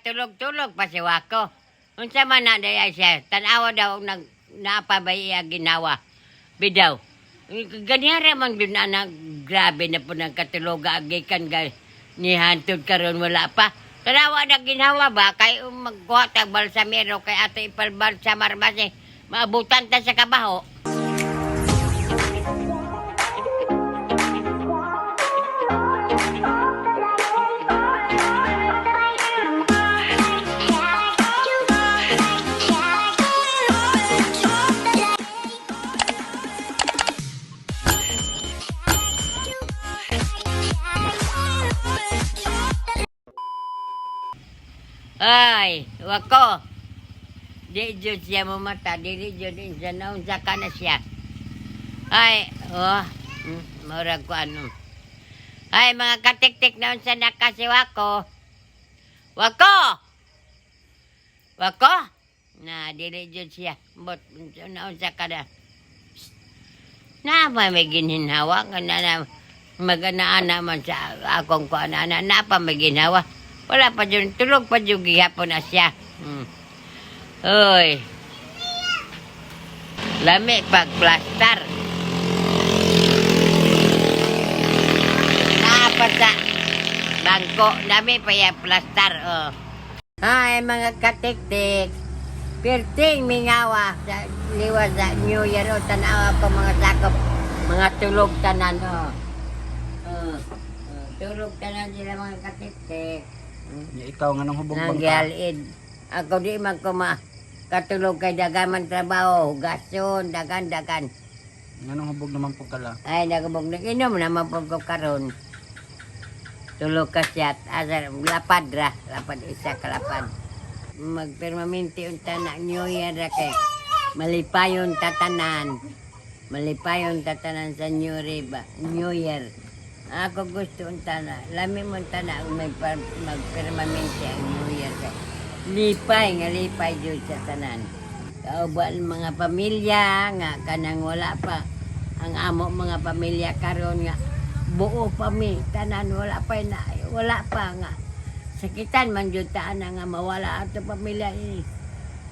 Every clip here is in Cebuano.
Nagkatulog-tulog pa si Wako. Unsa man na day siya, tanawa daw nag naapabay iya ginawa. Bidaw. Ganyan ra man gyud na na grabe na po ng katuloga agikan ga ni hantod karon wala pa. Tanawa na ginawa ba kay magkuha tag balsamero kay ato ipalbalsamar ba si maabutan ta sa kabaho. Ay, wako. Di jud siya mamata, dili jud insa na unsa ka na siya. Ay, oh, murag ko ano. Ay, mga katiktik na unsa na ka si Wako. Wako! Wako! Na, dili jud siya. But, na unsa ka na. Na, may ginhinhawa. Nga na, na mag-ana-ana man sa akong kuana-ana. Na pa may ginhawa. Wala pa dyan. Tulog pa dyan gihapon na siya. Uy. Lami pag plastar. Naapat sa bangko. Lami pa yung plastar. Oh. Ay, mga katiktik. Pirting mingawa sa liwas sa New Year o tanawa ko mga sakop. Mga tulog tanan. Oh. Oh. Oh, tulog tanan sila mga katiktik. Ya, ikaw nga nang hubog bang ka? Nanggihalid. Ako di man ko ma katulog kay dagaman trabaho, hugason, dagan-dagan. Nga nang hubog naman po kala. Ay, nagubog nag-inom naman po ko karon. Tulog ka siya, asa, lapad ra, lapad isa kalapad. Magpermaminti unta na New Year ra kay malipayon tatanan. Malipayon tatanan sa New Year ba? New Year. Ako gusto unta na, lami mo unta na may magpermaminti ang New Year kay lipay nga lipay jud sa tanan. Kauban mga pamilya nga kanang wala pa ang amo mga pamilya karon nga buo pa mi tanan wala pa na wala pa nga sakitan man jud ta ana nga mawala ato pamilya ini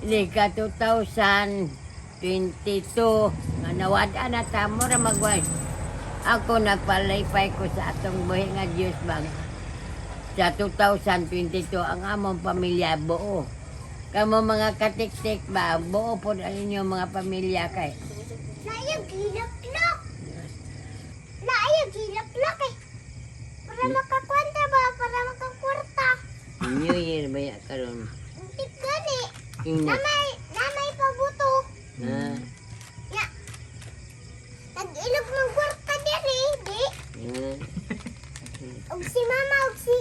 ini ka 2022 nga nawad na ta mo ra magway ako nagpalaypay ko sa atong buhi nga Dios bang sa 2022 ang among pamilya buo kamo mga katiktik ba buo po ang inyong mga pamilya kay Layo gilaklak. Layo gilaklak eh. Para makakwenta ba? Para makakwarta. New Year ba ya karon? Untik gani. Ingat. Namay, namay pabuto. Ha? Ya. Nag-ilog ng kwarta diri, di. Ha? Og si mama, og si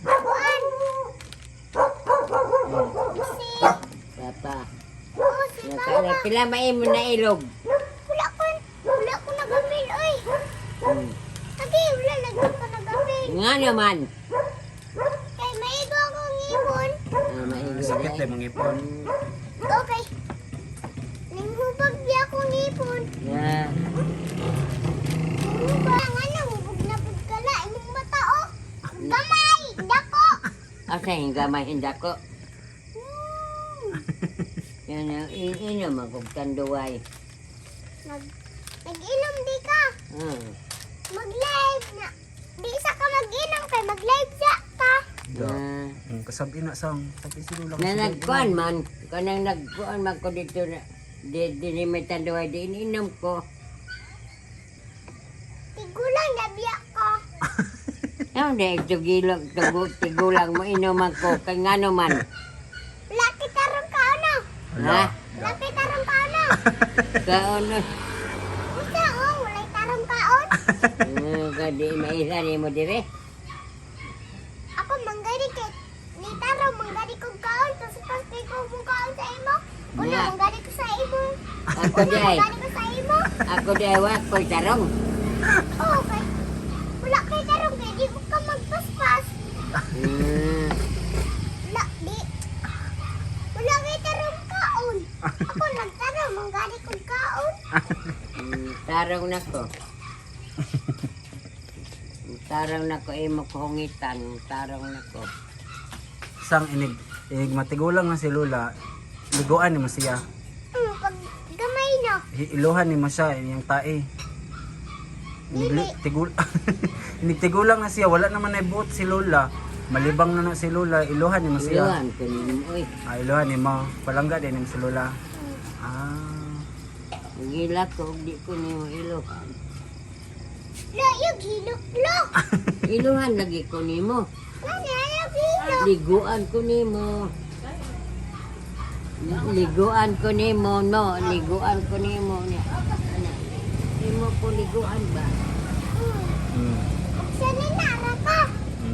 kuan. Og si, Papa. oo, si Nakala papa. pila maimo na ilog. Wala ko nagabil, oy. Lagi, wala lagi ko nagabil. Nga naman. Kay maigo akong ipon. Ah, maigo Sakit na. eh, mga ipon. Okay. Ninghubag di akong ipon. Na. Hubag. Ang ano, hubog na pud kala. Imong mata, oh. Gamay! Dako! Asa yung gamay hinda ko. Yan ang inom ako tanduay. Nag-inom di ka. Ah. Mag-live na. Di isa ka mag-inom kay mag-live sa ka. Da. Ah. Kasabi na sang. Tapi sila lang. Na nagkuan man, kanang nagkuan man ko dito na di di ni may tanduay di ininom ko. Tigulang na biya ka. Ano di tugilog tugu tigulang mo inuman ko kay ngano man. Wala kita ron ka ano. Ha? Wala kita ron ka ano. Kaon. Usa oh, wala tarong kaon. Ka di maisa ni mo dire. Ako manggari kay ni tarong manggari kog kaon tapos pas kay ko mong kaon sa imo. Una Yeah. manggari ko sa imo. Ako Una di ay. manggari ko sa imo. Ako di ay wa ko'y tarong. Oh, kay wala kay tarong kay di ko ka magpaspas. Wala di. Wala kay tarong kaon. Ako nagtarong manggari kog kaon. Tarong na ko. Tarong na ko imo ko hungitan, tarong na ko. Sang inig inig matigulang nga si Lola, liguan nimo siya. Pag gamay no. Iluhan nimo siya iyang tae. Inig tigul inig tigulang na siya, wala naman ay buot si Lola. Malibang na na si Lola, iluhan nimo siya. Iluhan ko nimo oy. Ah, iluhan nimo. Palangga din nimo si Lola. Ah. Gila ko di ko nimo iluhan. Lo, yung hilok lo. Iluhan lagi ko nimo. Nani, ayaw hilok. Liguan ko nimo. Liguan ko nimo no, liguan ko nimo niya. Ana. Imo ko liguan ba? Siya ni Nara ka.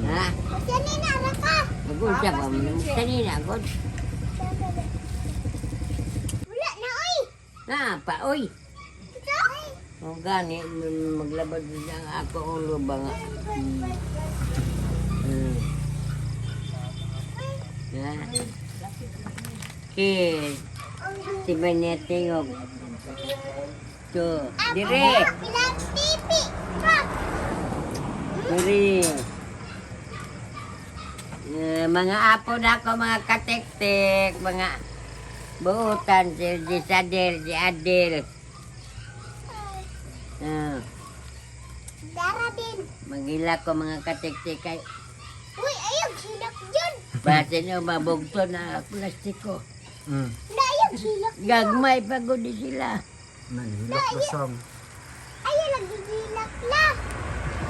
Ha? Siya ni Nara ka. Magunsa ba mo? Kanina god. Wala na, oy. Na pa oy. Ito. O gani maglabad ang ako ulo ba nga. Ha? Ki si Benetingog. To, dire. Bilang tipi. Pa. Dire. Eh, mga apo na ako, mga katektek, mga buutan, si, si Sadel, si Adel. Ah, Dara din. magila ko mga katektek kay Uy, ayaw hilok yun. Basin nyo, mabugto na plastiko. Wala, ayaw hilok. Gagmay pa gud di sila. Nanhilak ba sang? Ayaw lagi hilok la.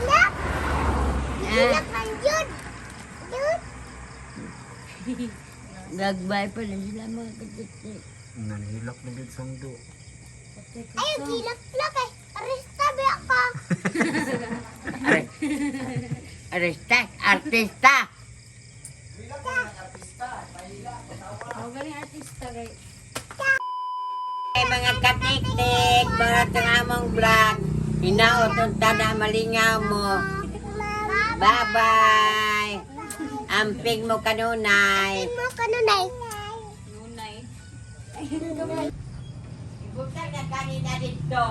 La. Hilok man yun. Yun. Gagmay pa na sila mga katektek. Nanhilak na gid sang do. Ayaw hilok la kay. Aresta ba ka? Arista, artista. Hey, mga katiktik, para itong among vlog. Hinaot ang tada malingaw mo. Bye-bye. Amping mo kanunay. Mo kanunay. Ibutang na kanina dito.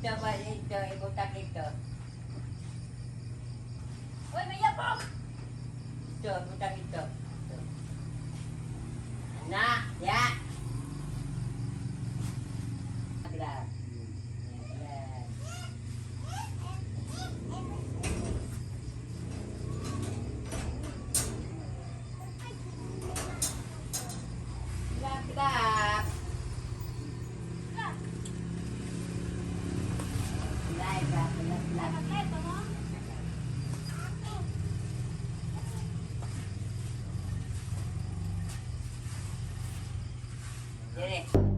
Dito ba dito? Ibutang dito. Uy, may yapok! Dito, ibutang dito. Dito. Anak, ya. Bla. Bla. Lap, lap. Live, lap, lap, lap. Dire.